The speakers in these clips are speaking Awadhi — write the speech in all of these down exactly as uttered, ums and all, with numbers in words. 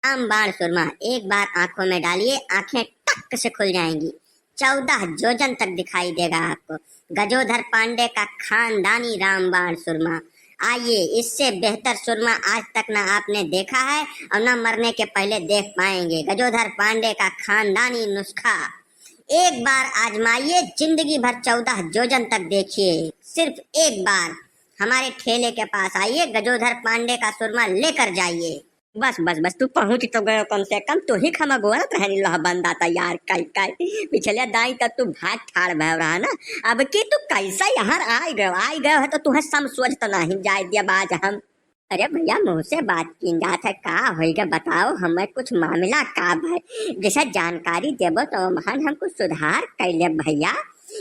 रामबाण सुरमा एक बार आंखों में डालिए, आंखें टक से खुल जाएंगी। चौदह जोजन तक दिखाई देगा आपको। गजोधर पांडे का खानदानी रामबाण सुरमा। आइए, इससे बेहतर सुरमा आज तक ना आपने देखा है और ना मरने के पहले देख पाएंगे। गजोधर पांडे का खानदानी नुस्खा। एक बार आजमाइए, जिंदगी भर चौदह जोजन तक देखिए। सिर्फ एक बार हमारे ठेले के पास आइए, गजोधर पांडे का सुरमा लेकर जाइए। बस, बस, बस, तू पहुँच तो गयो, कम से कम तू ही खमा गोरत रहनी लह बंदा तैयार कई कई। पिछले दाई तक तू भाग ठाड़ भय रहा ना, अब की तू कैसे यहाँ आई गयो, आई गयो है तो तुहे सम सोच तो नहीं जाए दिया बाज हम। अरे भैया, मुँह से बात कीन जात है, का होइगा बताओ, हमें कुछ मामला का भाई, जैसे जानकारी देबो तो महान हम कुछ सुधार कैले भैया।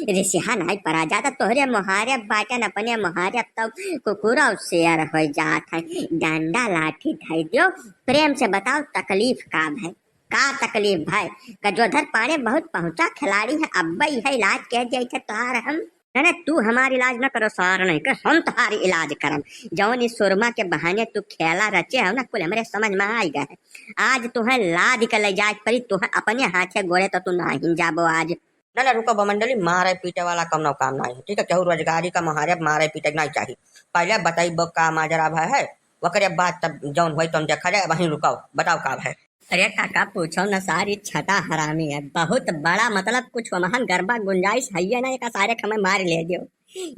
रिसिहा नाई परा जाता, तोहरे मोहारे बाटन अपने मोहारे, अब तो कुकुर और शेर हो जात है। डंडा लाठी धई दियो, प्रेम से बताओ तकलीफ का भाई, का तकलीफ भाई? गजोधर पांडे बहुत पहुंचा खिलाड़ी है, अब्बे यह इलाज कह दिया था तोहार हम। ना, ना, तू हमार इलाज ना करो सार, नहीं कर हम तोहार इलाज करम। जौन इस सुरमा के बहाने तू खेला रचे हो ना, कुल हमरे समझ में आई गए। आज तुहे लाद के ले जाए परी, तुहे अपने हाथे गोड़े तो तू नाही जाबो आज। ना, ना, रुको बमंडली, मारे पीटे वाला कौनो काम नाही है, ठीक है? केहू रोजगारी का मोहारे मारे पीटे के नाही चाही। पहले बताइबो का माजरा भय है, ओकरे बाद तब जौन होई तौन देखा जाए। वहीं रुको, बताओ का भय? अरे काका, पूछो न सार, ई छटा हरामी है, बहुत बड़ा, मतलब कुछ वमहन गरबा गुंजाइश है ये ना, एक सारे के हमें मार ले दियो।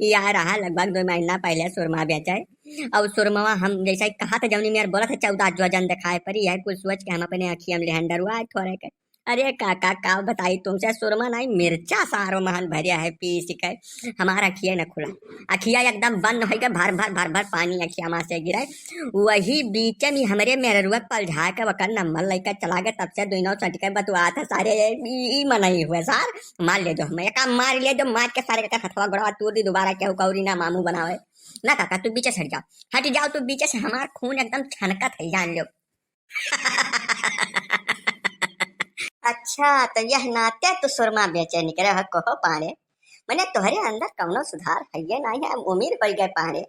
ई आ रहा लगभग दो महीना पहले सुरमा बेचे, और सुरमवा हम जैसे कहा था जौनी मेर बोला था चौदह जोजन दिखाए परी, यह कुल सोच के हम अपने अखिया में लेहन डरुआ थोड़े के। अरे काका, का बताई तुमसे, सुरमा नहीं मिर्चा सारो महन भरिया है पीस के, हमारा अखिया न खुला, अखिया एकदम बंद हो गए, भर भर भर भर पानी अखिया में से गिरे। वही बीच में हमरे मेहरुआ पलझा के वकर नंबर लेकर चला गए, तब से दुइनो सट के बतुआत है सारे, ई, ई मनई हुए सार, मार ले जो हमें, एका मार ले जो, मार के सारे का हथवा गोड़वा तोड़ दी, दोबारा केहू कौरी ना मामू बनावे। ना काका, तू बीचे से हट जाओ, हट जाओ तू बीचे से, हमार खून एकदम छनकत है, जान लो। अच्छा, तो यह नाते तू सुरमा बेचे निकले हो, कहो पाड़े, मने तोहरे अंदर कौनो सुधार है ये नहीं है, उम्र हो गए पाड़े।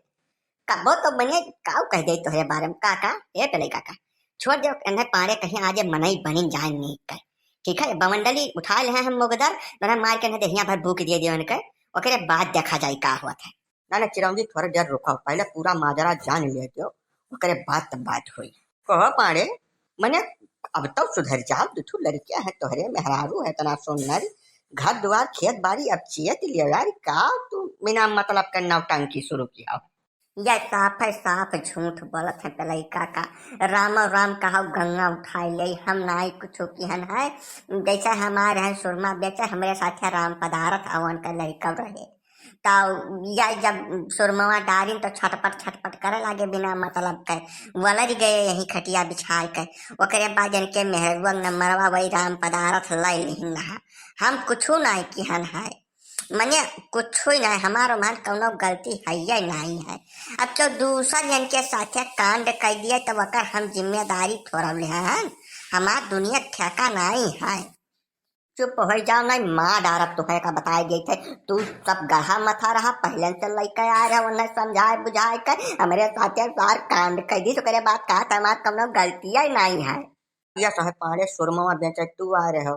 कबो तो मने काऊ कह दे तोहरे बारे में, काका, ए पेलई काका, छोड़ दे इन्हें पाड़े, कहीं आज ये मनई बनिन जाए नहीं कर, ठीक है? बमंडली उठा ले हैं हम मुगदर, तो उन्हें मार के इन्हें देहिया भर भूख दे दियो इनके, ओकरे बाद देखा जाए का हुआ था। ना, ना, चिरौंजी, थोड़ा देर रुको, पहले पूरा माजरा जान ले दो, ओकरे बाद तब बात होई। कहो पाड़े, मने अब तो सुधर जाओ, दुठू लड़कियां हैं तोहरे, मेहरारू है इतना सुंदर, घर द्वार खेत बाड़ी अब चेत लियो यार, का तू बिना मतलब के नौटंकी शुरू किया हो? ये साफ है, साफ झूठ बोलत है पेलई काका। राम और राम कहा गंगा उठाए ले, हम नाई कुछ किहन है। जैसे हमारे हैं सुरमा बेचे, हमरे साथे राम पदारथ अवन का लड़का रहे। तो या जब सुरमवा डारिन तो छटपट छटपट करे लागे बिना मतलब के, वलर गए यही खटिया बिछाए के। ओकरे बाद इनके मेहरुआ नंबरवा वही राम पदारथ लै लिहिन रहा। हम कुछू नाई किहन है, मने कुछू ही नाई, हमारो मान कौनो गलती है ये नाई है। अब जो दूसर जन के साथे कांड कर दिए तो ओकर हम जिम्मेदारी थोड़ा लेहन, हमार दुनिया ठेका नाई है। चुप हो जाओ, नहीं मार डारब तुहे का बताए गई थे। तू सब गढ़ा मथा रहा, पहले से लइके आ रहे, उन्हें समझाए बुझाए के हमरे साथे सार कांड कर दी, ओकरे बाद कहा था हमार कौनो गलतिया ही नहीं है। या साहब पाड़े सुरमवा बेचे तू आ रहे हो,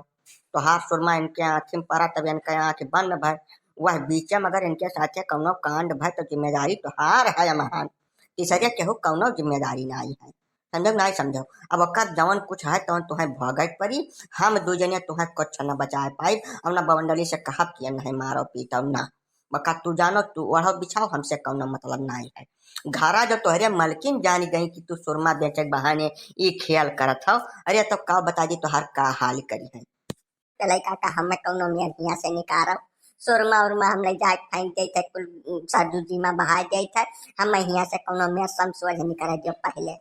तोहार सुरमा इनके आँखी में पड़ा, तब इनके आँख बंद भय। वह बीचे में अगर इनके साथे कौनो कांड भय तो जिम्मेदारी तोहार है महान, तीसरे केहू कौनो जिम्मेदारी नहीं है। समझो नाई समझो? अब ओकर जवन कुछ है तवन तुहें भोगै के पड़ी। हम दू जने तुहें कुछ न बचाए पाइब, अब न बमंडली से कहब कि नहीं मारो पीटो ना। बका तू जानो, तू ओढ़ो बिछाओ, हमसे कौनो मतलब नाई है। घरा जो तोहरे मलकिन जानी गई कि तू सुरमा बेचे के बहाने ई खेल करत हो, अरे तो का बता दी तोहार का हाल करी है। तो लइका का हमें कौनो मेर हियाँ से निकारो, सुरमा उरमा हम ले जाए फेंक देते, कुल सरजू जी में बहा देते, हम हियाँ से कौनो मेर सम सोझ निकाल दियो पहले।